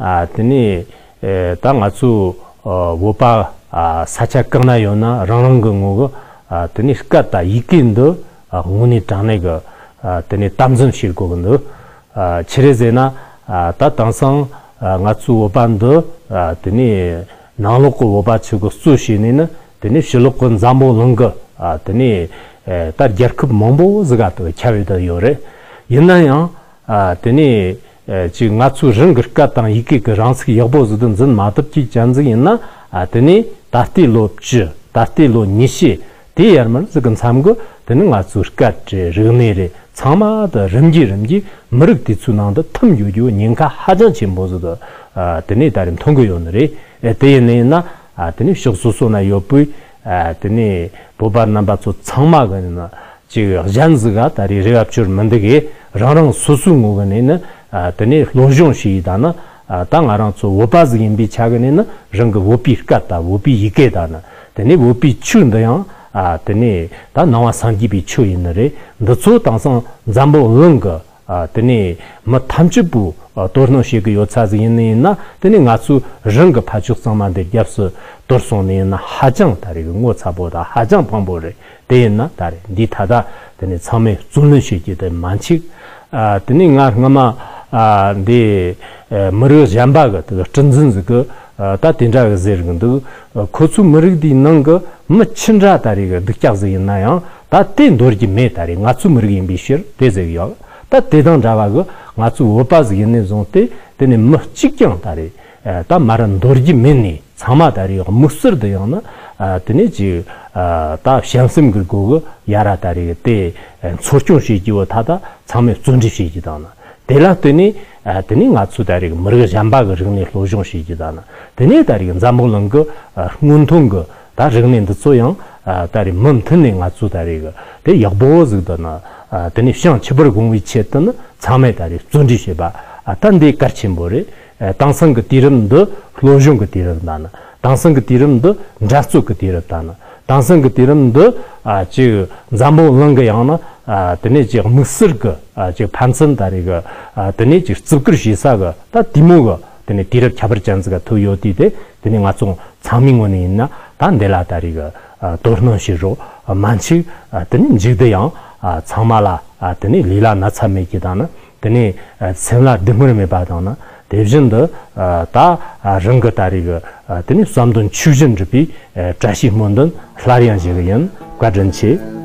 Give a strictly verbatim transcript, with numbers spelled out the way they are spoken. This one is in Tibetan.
ཨ་དེ་ནས་ཨེ་ད་ང་ཚོ་ཨ་བོད་པ་ཨ་ས་ཆ་གང་ན་ཡོད་ན་རང་རང་གི་ངོ་གི་ཨ་དེ་ནས་སྐད་དང་ཡི་གེ་འདི་ཨ་དངོས་གནས་དྲང་གནས་གི་ཨ་དེ་ནས་དམ་འཛིན་བྱེད་དགོས་གི་འདུག་ཨ་ཆི་རེད་ཟེར་ན་ཨ་ད་དེང་སང་ཨ་ང་ཚོའི་བོད་པ་འདི་ཨ་དེ་ནས་ནང་ལོགས་གི་བོད་པ་ཚོ་གི་གཙོ་བྱས་ནས་ནི་དེ་ནས་ཕྱི་ལོགས་གི་འཛམ་བུ་གླིང་གི་ཨ་དེ་ནས་ཨེ་ད་རྒྱལ་ཁབ་མང་པོ་ཟིག་ག་དུ་ཁྱབ་ཡོད་དུ་ཡོད་རེད། ཡིན་ན་ཡང་ཨ་དེ་ནས་ཨེ་ཅིག་ང་ཚོའི་རང་གི་སྐད་དང་ཡི་གེ་གི་རང་ཚུགས་ཡག་པོ་ཟིག་ཏུ་འཛིན་མ་ཐུབ་ཀྱི་ཅན་ཟིག་ཡིན་ན། ཨ་དེ་ནས་ད་ལྟའི་ལོ་བཅུ། ད་ལྟའི་ལོ་ཉི་ཤུ། དེ་ཡར་མར་ཟིག་གི་མཚམས་གི་དེ་ནི་ང་ཚོའི་སྐད་རེད། རིག་གནས་རེད། ཚང་མ་དུ་རིམ་གྱིས་རིམ་གྱིས་མི་རིགས་དེ་ཚོའི་ནང་དུ་ཐིམ་ཡོད་རྒྱུ་ཉེན་ཁ་ཧ་ཅང་ཆེན་པོ་ཟིག་ཏུ་ཨ་དེ་ནས་ད་རེས་མཐོང་གི་ཡོད་ནི་རེད། ཨེ་དེ་ཡིན་ནི་ཡིན་ན་ཨ་དེ་ནས་ཕྱོགས་སོ་སོ་ན་ཡོད་པའི་ཨ་དེ་ནས་བོད་པ་རྣམ་པ་ཚོ་ཚང་མ་གི་ནི་ཅིག་གཞན་ཟིག་ག་ད་རེས་རེ་བ་བཅོལ་མི་འདུག་གི། རང་རང་སོ་སོའི་ངོ་གི་ནས་ནི་ཨ་དེ་ནས་སློབ་སྦྱོང་བྱས་ཡི་ད་ནི་ཨ་ད་ང་རང་ཚོ་བོད་པ་ཟིག་ཡིན་པའི་ཆ་གི་ནས་ནི་རང་གི་བོད་པའི་སྐད་དང་བོད་པའི་ཡི་གེ་དང་ནི་དེ་ནས་བོད་པའི་ཆོས་འདི་ཡང་ཨ་དེ་ནས་ད་ནང་པ་སངས་རྒྱས་པའི་ཆོས་ཡིན་ནི་རེད། འདི་ཚོ་དེང་སང་འཛམ་བུ་གླིང་གི་ཨ་དེ་ནས་མི་ཐམས་ཅད་པོ་ཨ་དོ་སྣང་བྱེད་གི་ཡོད་ཚ་ཟིག་ཡིན་ནི་ཡིན་ན། དེ་ནས་ང་ཚོའི་རང་གི་ཕ་ཕྱོགས་གཙང་མ་འདི་རྒྱབ་སུ་དོར་སོང་ནི་ཡིན་ན་ཧ་ཅང་ད་རེས་གི་ངོ་ཚ་པོ་དང་ཧ་ཅང་ཕངས་པོ་རེད། དེ་ཡིན་ན་ད་རེས་འདི་ད་ལྟ་དེ་ནས་ཚང་མས་བརྩོན་ལེན་བྱེད་རྒྱུ་དེ་མ་འཕྱུགས། ཨ་དེ་ནས་ང་སྔ་མ་ཨ་འདི་ཨ་མི་རིགས་གཞན་པ་གི་དེ་གི་སྲིད་འཛིན་ཟིག་གི་ཨ་ད་དེ་འདྲ་གི་ཟེར་གི་འདུག་ཨ་ཁོ་ཚོའི་མི་རིགས་འདིའི་ནང་གི་མི་ཆི་འདྲ་ད་རེས་གི་སྡུག་ཅག་ཟིག་ཡིན་ན་ཡང་ད་དེ་འདོར་རྒྱུ་མེད། ད་རེས་ང་ཚོའི་མི་རིགས་ཡིན་པའི་ཕྱིར་དེ་ཟེར་གི་ཡོད། ད་དེ་དང་འདྲ་བ་གི་ང་ཚོའི་བོད་པ་ཟིག་ཡིན་ནས་བཟུང་སྟེ་དེ་ནས་མི་གཅིག་ཀྱང་ད་རེས་ཨ་ད་མར་འདོར་རྒྱུ་མེད་ནས། ཚང་མ་ད་རེས་དམིགས་བསལ་དུ་ཡང་ན་ཨ་དེ་ནས་ཅིག་ཨ་ད་བྱམས་སེམས་ཀྱི་སྒོ་གི་ཡ་ར་ད་རེས་དེ་ཨ་འཚོ་སྐྱོང་བྱེད་རྒྱུ་བོ་ད་ད་ཚང་མས་བརྩོན་འགྲུས་བྱེད་རྒྱུ་དང་ན། དེ་ལ་བརྟེན་ནས་ཨ་དེ་ནས་ང་ཚོ་ད་རེས་མི་རིགས་གཞན་པ་གི་རིག་གནས་སློབ་སྦྱོང་བྱེད་རྒྱུ་དང་ན། དེ་ནས་ད་རེས་འཛམ་བུ་གླིང་གི་ཨ་སྔོན་ཐོན་གི་ད་རིག་གནས་འདི་ཚོ་ཡང་ཨ་ད་རེས་མུ་མཐུད་ནས་ང་ཚོ་ད་རེས་གི་དེ་ཡག་པོ་ཟིག་ཏུ་ན་ཨ་དེ་ནས་བྱང་ཆུབ་པར་དགོངས་པའི་ཆེད་དུ་ནི་ཚང་མས་ད་རེས་བརྩོན་འགྲུས་བྱེད་པ་ཨ་ད་འདི་གལ་ཆེན་པོ་རེད། ཨ་དེང་སང་གི་དུས་རབས་འདི་སློབ་སྦྱོང་གི་དུས་རབས་དང་ནི། དེང་སང་གི་དུས་རབས་འདི་འགྲན་རྩོད་ཀྱི་དུས་རབས་དང་ནི། དེང་སང་གི་དུས་རབས་འདི་ཨ་ཅིག་འཛམ་བུ་གླིང་གི་ཡང་ན་ཨ་དེ་ནས་ཅིག་དམིགས་བསལ་གྱི་ཨ་ཅིག་ཕན་ཚུན་ད་རེས་གི་ཨ་དེ་ནས་ཅིག་བརྩི་བཀུར་བྱེད་ས་གི་ད་དེ་མོ་གི་དེ་ནས་དུས་རབས་ཁྱད་པར་ཅན་ཟིག་ག་ཐུག་ཡོད་དུས་དེ། དེ་ནས་ང་ཚོ་ཚང་མའི་ངོས་ནས་ཡིན་ན་ད་འདི་ལ་ད་རེས་གི་ཨ་དོ་སྣང་བྱེད་རོགས། ཨ་མ་འཆིག་ཨ་དེ་ནས་མཇུག་དུ་ཡང་ཨ་ཚང་མ་ལ་ཨ་དེ་ནས་ལུས་ལ་ན་ཚ་མེད་རྒྱུ་དང་ནི། དེ་ནས་ཨ་སེམས་ལ་སྡུག་བསྔལ་མེད་པ་དང་ནི། དེ་བཞིན་དུ་ཨ་ད་ཨ་རང་གི་ད་རེས་གི་ཨ་དེ་ནས་བསམ་དོན་ཆོས་བཞིན་འགྲུབ་པའི་ཨ་བཀྲ་ཤིས་སྨོན་འདུན་སླར་ཡང་ཞུ་གི་ཡིན། བཀའ་དྲིན་ཆེ།